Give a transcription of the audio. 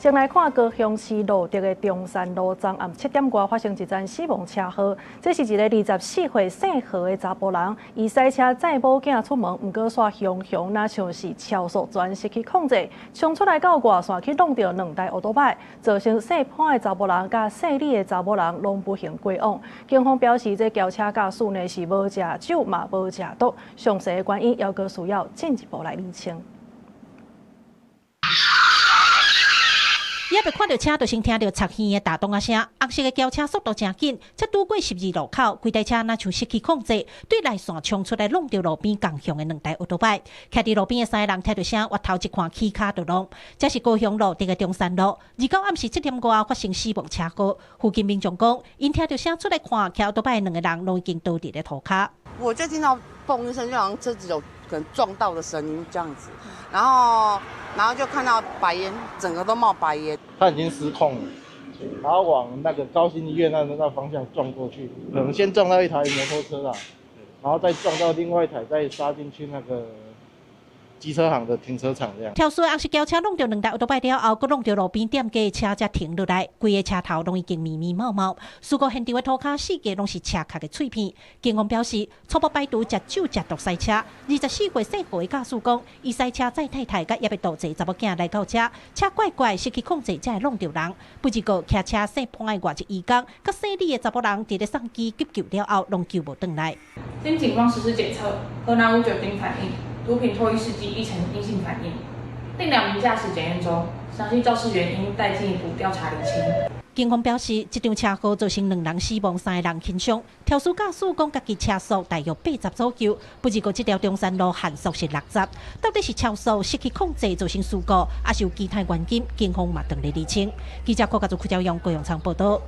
先來看高雄市蘆竹的中山路，昨暗7點外發生一宗死亡車禍。這是一个24歲姓何的查埔人，伊駛車載某囝出門，毋過煞雄雄，若像是超速全失去控制，衝出來到外線去挵著兩台歐多擺，造成姓潘的查埔人佮姓李的查某人攏不幸過往。警方表示，這轎車駕駛呢是無食酒嘛無食毒，詳細的原因猶閣需要進一步來釐清。猶未看著車，就先聽著插耳的打擋仔聲。紅色的轎車速度誠緊，才拄過十字路口，規台車若像失去控制，對內線衝出來，挵著路邊仝向的兩台歐多擺。徛佇路邊的三个人聽著聲，回頭一看，起跤就挵。這是高雄蘆竹的中山路，29暗時7點外發生死亡車禍。附近民眾講，𪜶聽著聲出來看，騎歐多擺的兩个人攏已經倒佇咧塗跤。我就聽到嘣一聲，就好像車子有可能撞到的聲音這樣子，然後就看到白煙，整個都冒白煙。他已經失控了，然後往那個高新醫院那方向撞過去，可能先撞到一台摩托車啦，然後再撞到另外一台，再殺進去那個機車行的停車場這樣。肇事的紅色轎車挵著兩台歐多擺了後，閣挵著路邊店家的車才停落來，規个車頭攏已經密密麻麻。事故現場的塗跤四界攏是車殼的碎片。警方表示，初步排除食酒食毒駛車。24歲姓何的駕駛講，伊駛車載太太佮猶未度歲查某囝來到遮，車怪怪失去控制，才會挵著人。不過騎車姓潘的外籍移工，佮姓李的查埔人佇咧送機急救了後，攏救無轉來。經警方實施檢測，河南無酒精反應，毒品唾液試劑亦呈陰性反應，另兩名駕駛檢驗中，詳細肇事原因待進一步調查釐清。警方表示，這場車禍造成兩人死亡，三個人輕傷。肇事駕駛講，家己車速大約80左右，不過這條中山路限速是60，到底是超速失去控制造成事故，抑是有其他原因？警方嘛正咧釐清。記者郭家祖、柯昭陽、高永昌報道。